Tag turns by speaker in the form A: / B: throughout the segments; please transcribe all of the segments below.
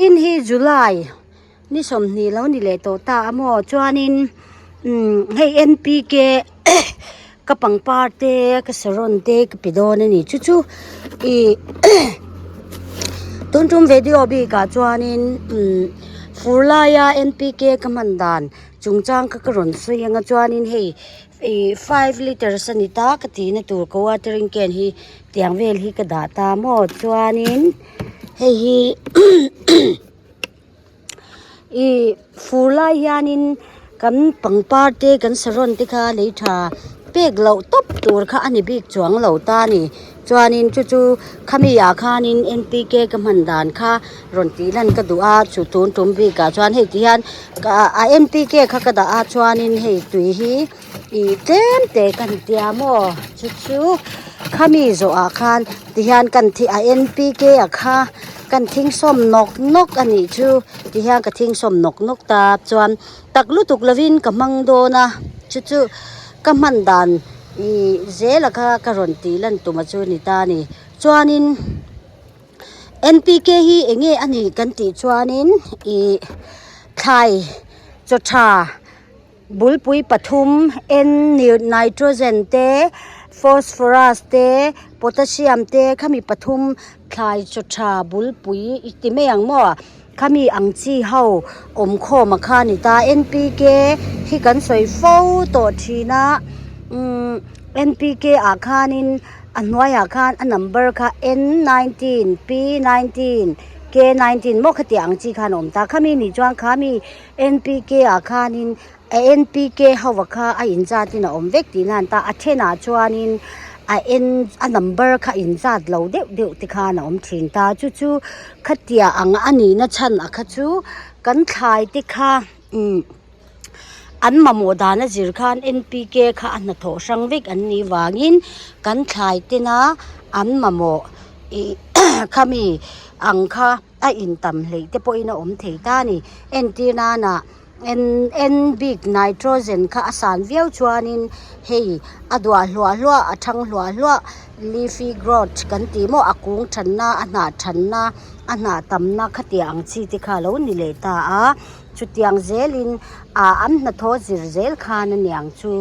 A: In hi July ni 20 lo ni leh tawh ta a maw chuanin umm hei NPK ka pangpar te ka saron te ka pe dawn a ni chu chu ih tun tum video bikah chuanin umm fur laia NPK ka hman dan chungchang kha ka rawn sawi ang a chuanin hei ih five litres a ni ta ka tihna tur ka watering can hi tiang vel hi ka dah ta maw chuanin. Hei hi ih fur lai hianin kan pangpar te kan saron te kha lei tha pek loh tawp tur kha a ni bik chuang lo ta a ni chuanin chu chu khami ah khanin N P K ka hman dan kha rawn tih lan ka duh a chu tun tum bikah chuan hei ti hian a N P K kha ka dah a chuanin hei tui hi. Ih tlem te kan tia maw chu chu khami zawh ah khan tihian kan thi a N P K a kha kan thing sawm nawk nawk a nih chu tihian ka thing sawm nawk nawk ta chuan tak lutuk lovin ka hmang dawn a chu chu ka hman dan ih zela kha ka rawn tih lan tum a chu ni ta a ni chuanin N P K hi eng nge a nih kan tih chuanin ih thlai chaw tha. Bulpui pathum, N, nitrogen te, phosphorus te, potassium te khami pathum thlai chaw tha bulpui i ti mai ang maw? Khami ang chi ho awm khawm a kha a ni ta. NPK hi kan sawi fo tawh thin a, umm NPK ah khanin a hnuaiah khan a number kha N 19, P 19, K 19 maw khatiang ang chi khan a awm ta. Khami nih chuan khami NPK ah khanin a NPK ho ah kha a inzat in a awm vek tih nan ta a thenah chuanin a N a number kha inzat lo deuh deuh te khan a awm thin ta chu chu khatia ang a nihna chhan a kha chu kan thlai te kha umm an mamawh dan a zir khan NPK kha a hnathawh hrang vek an nih vangin kan thlai tena an mamawh ih khami ang kha. A intam hleih te pawhin a awm thei ta a ni. Entir nana N N bik nitrogen kha a san viau chuanin hei a duah hluah hluah a thang hluah hluah leafy growth kan tih maw a kung thanna a hnah thanna a hnah tamna khatiang ang chi te kha a lo ni leh ta a chutiang zelin ah an hnathawh zir zel khan a niang chu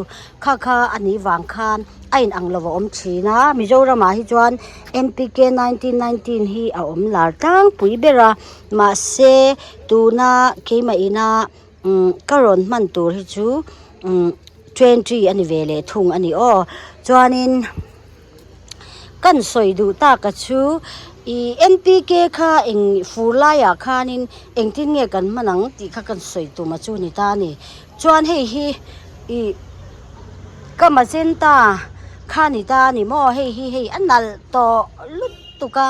A: kha kha a nih vang khan a in ang lo a awm thin a Mizoram ah hi chuan NPK 1919 hi a awm lar tlangpui ber a mahse tuna keimah ina umm ka rawn hman tur hi chu umm 20 a ni ve leh thung a ni aw chuanin kan sawi duh tak a chu ih NPK kha eng fur laiah khanin engtin nge kan hman ang tih kha kan sawi tum a chu ni ta a ni chuan hei hi ih ka magenta kha ni ta a ni maw hei hi hei a nalh tawh lutuk a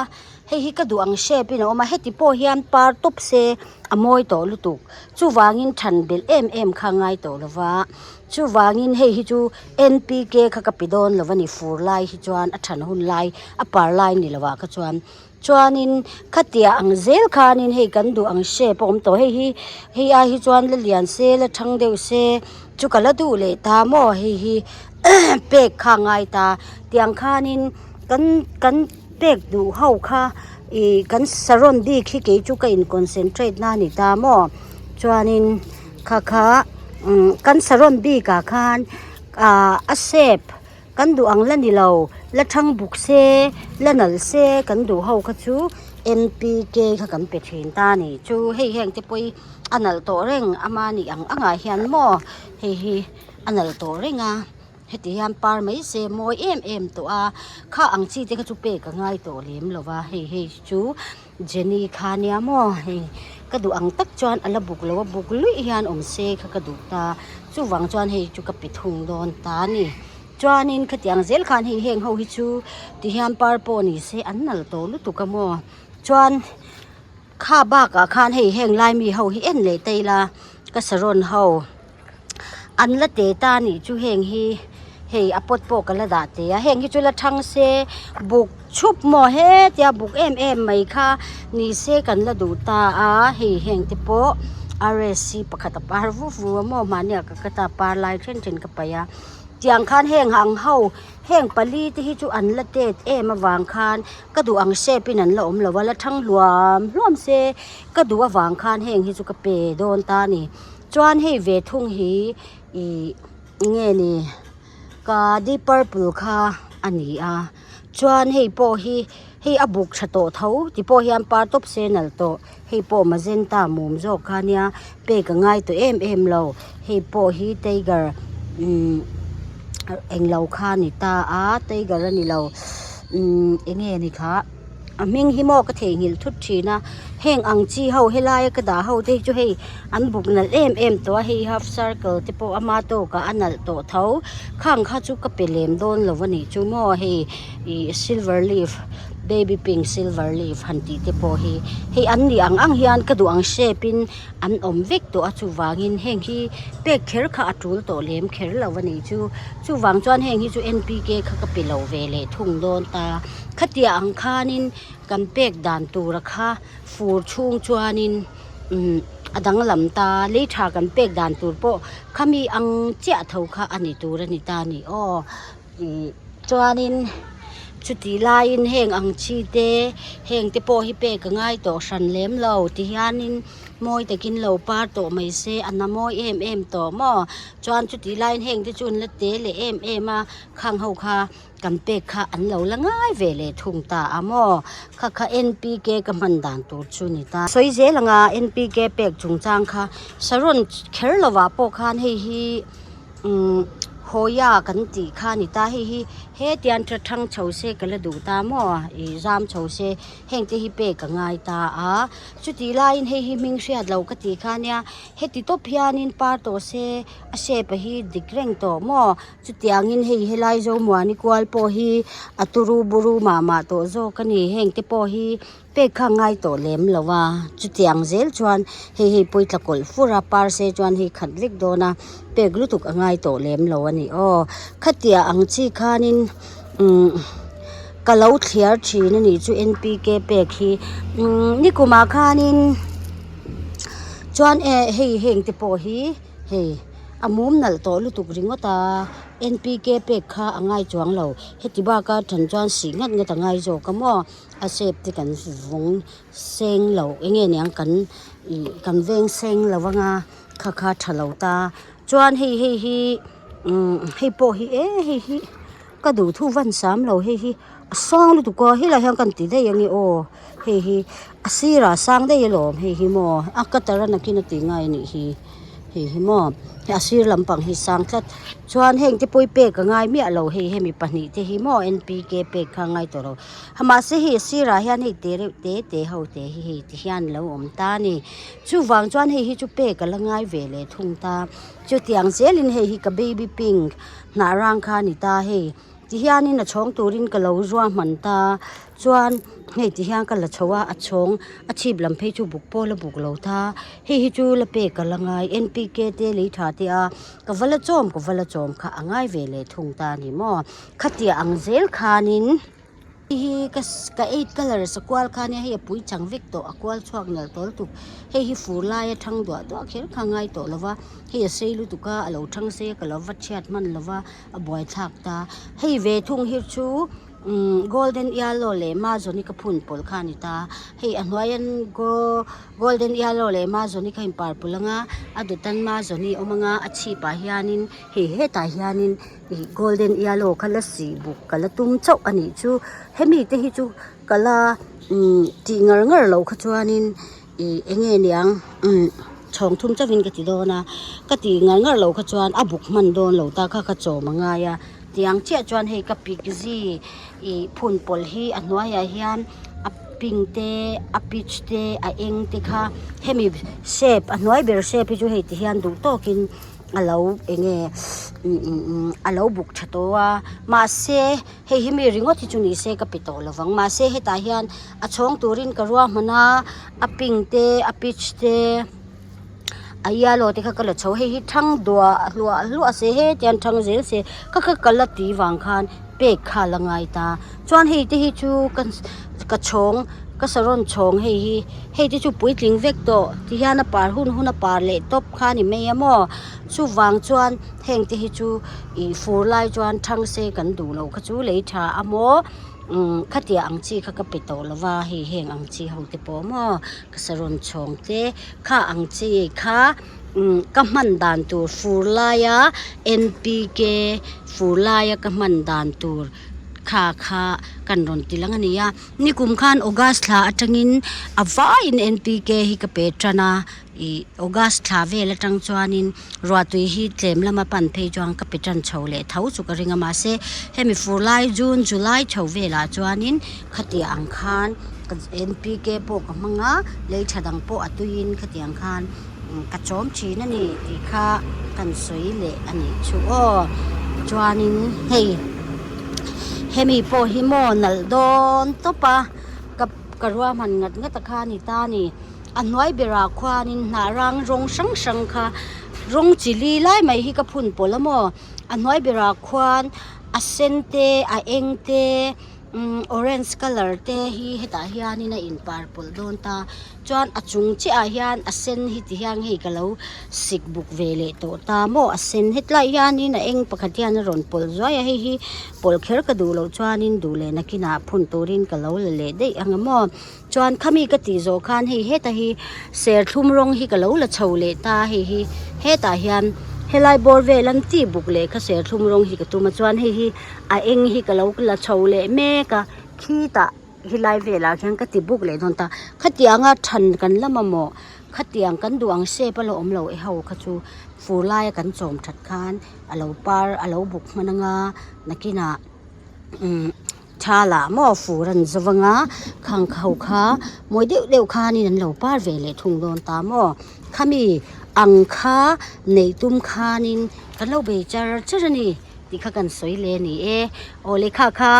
A: hei hi ka duh ang shape in a awm a heti pawh hian par tawp se a mawi tawh lutuk chuvangin than belh em em kha a ngai tawh lo va chuvangin hei hi chu NPK kha ka pe dawn lo a ni fur lai hi chuan a than hun lai a par lai ni lo ah kha chuan. Chuanin khatia ang zel khanin hei kan duh ang shape a awm tawh hei hi hei ai hi chuan la lian se la thang deuh se chu ka la duh leh ta maw hei hi pek kha a ngai ta tiang khanin kan kan pek duh ho kha ih kan saron bik hi kei chu ka in concentrate na a ni ta maw chuanin kha kha umm kan saron bikah khan ah a shape. Kan duh ang la ni lo, la thang buk se, la nalh se kan duh ho kha chu NPK kha kan pe thin ta a ni. Chu hei heng te pawh hi a nalh tawh reng ama nih ang angah hian maw hei hi a nalh tawh reng a, heti hian par mai se mawi em em tawh a, kha ang chi te kha chu pek a ngai tawh lem lo va, hei hei chu Jenny kha nia maw hei ka duh ang tak chuan a la buk lo a, buk luih hian awm se kha ka duh ta, chuvang chuan hei chu ka pe thung dawn ta a ni. Chuanin khatiang zel khan hei heng ho hi chu ti hian par pawh ni se an nalh tawh lutuk a maw chuan kha bakah khan hei heng lai mi ho hi en leh ta ila ka saron ho an la te ta a nih chu heng hi hei a pot pawh ka la dah teh a heng hi chu la thang se buk chhup maw hetia buk em em mai kha ni se kan la duh ta a hei heng te pawh R S C pakhat a par vu vu a maw mahni ah ka ka ta par lai then then ka paih a. Tiang khan heng ang ho heng pali te hi chu an la tet em avang khan ka duh ang shape in an la awm lo a la thang hluam hluam se ka duh avang khan heng hi chu ka pe dawn ta a ni. Chuan hei ve thung hi ih nge ni ka deep purple kha a ni a chuan hei pawh hi hei a buk tha tawh tho ti pawh hian par tawp se nalh tawh hei pawh magenta mum zawk kha nia pek a ngai tawh em em lo hei pawh hi tiger umm englo kha a ni ta a tiger a ni lo umm eng nge ni kha a hming hi maw ka theihnghilh thut thin a heng ang chi ho helai a ka dah ho te hi chu hei an buk nalh em em tawh a hei half circle te pawh ama tawkah a nalh tawh tho khang kha chu ka pe lem dawn lo a nih chu maw hei ih silver leaf baby pink silver leaf han tih te pawh hi hei an nih ang ang hian ka duh ang shape in an awm vek tawh a chuvangin heng hi pek kher kha a tul tawh lem kher lo a nih chu chuvang chuan heng hi chu N P K kha ka pe lo ve leh thung dawn ta. Khatia ang khanin kan pek dan tura kha fur chhung chuanin umm a danglam ta lei tha kan pek dan tur pawh khami ang chiah tho kha a ni tur a ni ta a ni aw ih chuanin chuti laiin heng ang chi te heng te pawh hi pek a ngai tawh hran lem lo ti hianin mawi takin lo par tawh mai se a na mawi em em tawh maw chuan chuti laiin heng te chu an la te leh em em a khang ho kha. Kan pek kha an lo la ngai ve leh thung ta a maw? Kha kha NPK ka hman dan tur chu ni ta. Sawi zel anga NPK pek chungchang kha saron kher lovah pawh khan hei hi umm Hawia kan tih kha ni ta. Hei hi hetiang tha thang chho se ka la duh ta maw? Ih zam chho se heng te hi pek a ngai ta a. Chutih laiin hei hi hming hriat loh ka tih kha nia heti tawp hianin par tawh se a shape a hi dik reng tawh maw? Chutiangin hei helai Zomuani kual pawh hi a turu buru mah mah tawh zawk a ni. Heng te pawh hi pek kha a ngai tawh lem lo a. Chutiang zel chuan hei hei pawi tla kawlh fur a, par se chuan hei khat vek dawn a, pek lutuk a ngai tawh lem lo a ni aw. Khatia ang chi khanin umm ka lo thliar thin a nih chu N P K pek hi. Umm nikumah khanin chuan eh hei heng te pawh hi. Hei a mum nalh tawh lutuk ringawt a N P K pek kha a ngai chuang lo heti baka then chuan sih ngat ngat a ngai zawk a maw a shape te kan vawng seng lo eng nge niang kan ih kan veng seng lo anga kha kha tha lo ta chuan hei hei hi umm hei pawh hi e hei hi ka duh thu van sam lo hei hi a sang lutuk a helaiah hian kan ti daih ange aw hei hi a sirah a sang daih alawm hei hi maw a cutter a nakin a tih ngai a nih hi hei hi maw a sir lampang hi sang tlat chuan heng te pawh hi pek a ngai miah lo hei hemi pahnih te hi maw N P K pek kha a ngai tawh lo mahse hei a sirah hian hei te reuh te te ho te hi hei ti hian a lo awm ta a ni chuvang chuan hei hi chu pek a la ngai ve leh thung ta chutiang zelin hei hi ka baby pink hnah rang kha a ni ta hei ti hianin a chhawng turin ka lo zuah hman ta chuan hei ti hian ka la chho a a chhawng a chhip lam phei chu buk pawh la buk lo ta hei hi chu la pek ka la ngai N P K te lei tha te a ka va la chawm ka va la chawm kha a ngai ve leh thung ta a ni maw khatiah ang zel khanin. Hei hi ka ka eight colour sakual kha ania hei a pui chang vek tawh a kual chhuak nalh tawl tuk hei hi fur laia thang duah duah kher kha a ngai tawh lo va hei a sei lutuk a a lo thang sei a ka lo va chhiat hman lo va a buai thlak ta hei ve thung hi chu umm golden yellow leh mazawni ka phun pawlh kha a ni ta hei a hnuai an go golden yellow leh mazawni kha in par pawlh ang a a dawt an mazawni a awm ang a a chhip ah hianin hei hetah hianin. Ih golden yellow kha la sih buk ka la tum chauh a nih chu hemi te hi chu ka la umm tih ngar ngar loh kha chuanin ih eng nge niang umm chhawng thum chauhin ka ti dawn a ka tih ngar ngar loh kha chuan a buk hman dawn lo ta kha ka chawm a ngai a tiang chiah chuan hei ka pik zi ih phun pawlh hi a hnuaiah hian a pink te a peach te a eng te kha hemi shape a hnuai ber shape hi chu hei ti hian duh tawkin. A lo eng nge a lo buk tha tawh a mahse hei hi mi ringawt hi chu ni se ka pe tawh lo vang mahse hetah hian a chhawng turin ka ruahman a a pink te a peach te a yellow te kha ka la chho hei hi thang duah hluah hluah se hetiang thang zel se kha kha ka la tih vang khan pek kha a la ngai ta chuan hei te hi chu ka ka chhawng. Ka saron chhawng hei hi hei te chu puitling vek tawh ti hian a par hun hun a par leh tawp kha a ni mai a maw chuvang chuan heng te hi chu ih fur lai chuan thang se kan duh loh kha chu lei tha a maw umm khatiang ang chi kha ka pe tawh lo va hei heng ang chi ho te pawh maw ka saron chhawng te kha ang chi kha umm ka hman dan tur fur laia N P K fur laia ka hman dan tur kha kha kan rawn ti lang a ni a. Nikum khan August thla atangin a vaiin NPK hi ka pe tan a, ih August thla vel atang chuanin ruahtui hi tlem lama pan phei chuan ka pe tan chho leh tho chu ka ring a mahse hemi fur lai June July chho velah chuanin khatiang ang khan ka NPK pawh ka hmang a, lei tha dang pawh a tuiin khatiang khan ka chawm thin a ni tih kha kan sawi leh a nih chu aw chuanin hei hemi pawh hi maw nalh dawn tawp a ka ka ruahman ngat ngat a kha a ni ta a ni a hnuai berah khuanin hnah rang rawng hrang hrang kha rawng chi li lai mai hi ka phun pawlh a maw a hnuai berah khuan a sen te a eng te. Umm orange colour te hi hetah hianin a inpar pawlh dawn ta chuan a chung chiah ah hian a sen hi ti hian hei ka lo sik buk ve leh tawh ta maw a sen hetlai hianin a eng pakhat hian a rawn pawlh zuai a hei hi pawlh kher ka duh loh chuanin duh leh nakinah phun turin ka lo la leh daih ang a maw chuan khami ka tih zawh khan hei heta hi serthlum rawng hi ka lo la chho leh ta hei hi hetah hian helai bawr vel an tih buk leh kha serthlum rawng hi ka tum a chuan hei hi a eng hi ka lo la chho leh mek a khitah helai velah khian ka ti buk leh dawn ta khatianga than kan la mamawh khatiang kan duh ang shape a la awm lo e ho kha chu fur laia kan chawm that khan a lo par a lo buk hman anga nakinah umm tha lah maw fur an zo anga khang ho kha mawi deuh deuh khanin an lo par ve leh thung dawn ta maw khami ang kha neih tum khanin kan lo bei char char a ni. Tih kha kan sawi leh a ni e. Aw lehkha kha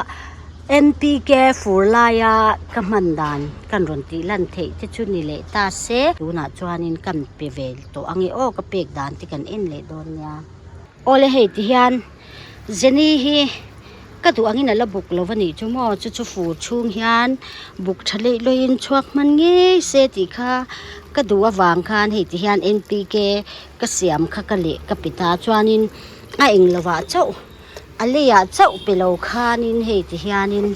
A: NPK fur laia ka hman dan kan rawn tih lan theih te chu ni leh ta se. Tunah chuanin kan pe ve tawh ange aw ka pek dan te kan en leh dawn nia. Aw le hei ti hian Jenny hi ka duh angin a la buk lo a nih chu maw chu chu fur chhung hian buk tha leih lawin chhuak hman ngei se tih kha ka duh avang khan hei ti hian NPK ka siam kha ka leh ka pe ta chuanin. A eng lovah chauh a leiah chauh pe lo khanin hei ti hianin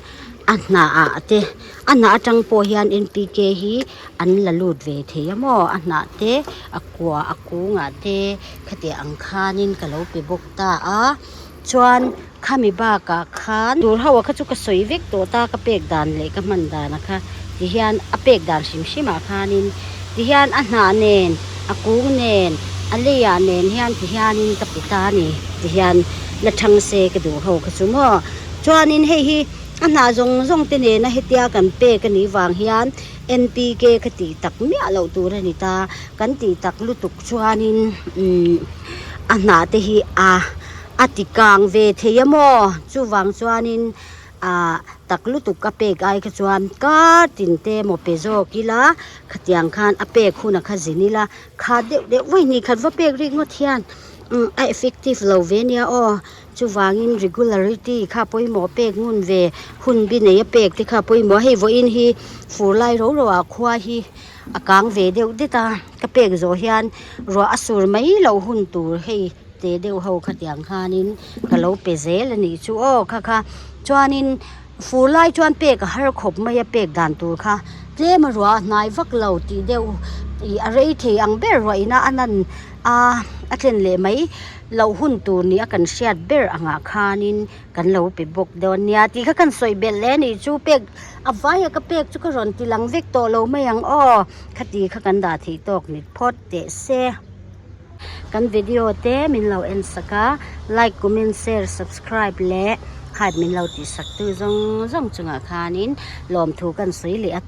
A: a hnah ah te a hnah atang pawh hian N P K hi an la lut ve thei a maw a hnah te a kua a kungah te khatiang ang khanin ka lo pe bawk ta a chuan khami bakah khan tur ho ah kha chu ka sawi vek tawh ta ka pek dan leh ka hman dan ah kha ti hian a pek dan hrim hrim ah khanin ti hian a hnah nen a kung nen a leiah nen hian ti hianin ka pe ta a ni ti hian la thang se ka duh ho kha chu maw chuanin hei hi a hnah zawng zawng te nena hetia kan pek a nih vang hian N P K ka tih tak miah loh tur a ni ta kan tih tak lutuk chuanin umm a hnah te hi a a ti kang ve thei a maw chuvang chuanin ah tak lutuk a pek ai kha chuan kar tin te emaw pe zawk ila khatiang khan a pek hunah kha zin ila kha deuh deuh vawi hnih khat va pek rik ngawt hian umm a effective lo ve nia aw chuvangin regularity kha pawimawh pek ngun ve hun bi nei a pek te kha pawimawh hei vawiin hi fur lai ro ro ah khua hi a kang ve deuh det a ka pek zawh hian ruah a sur mai loh hun tur hei. Te deuh ho khatiang khanin ka lo pe zel a nih chu aw kha kha chuanin fur lai chuan pek a har khawp mai a pek dan tur kha tlem a ruah a hnai vak lo tih deuh ih a rei thei ang ber ruah ina a nan a a thlen leh mai loh hun tur nia kan hriat ber angah khanin kan lo pe bawk dawn nia tih kha kan sawi belh leh a nih chu pek a vaia ka pek chu ka rawn ti lang vek tawh lo mai ang aw khati kha kan dah theih tawk ni phawt teh se. Kan video te min lo en sak a, like, comment, share, subscribe leh hype min lo tih sak tu zawng zawng chungah khanin lawmthu kan sawi leh a.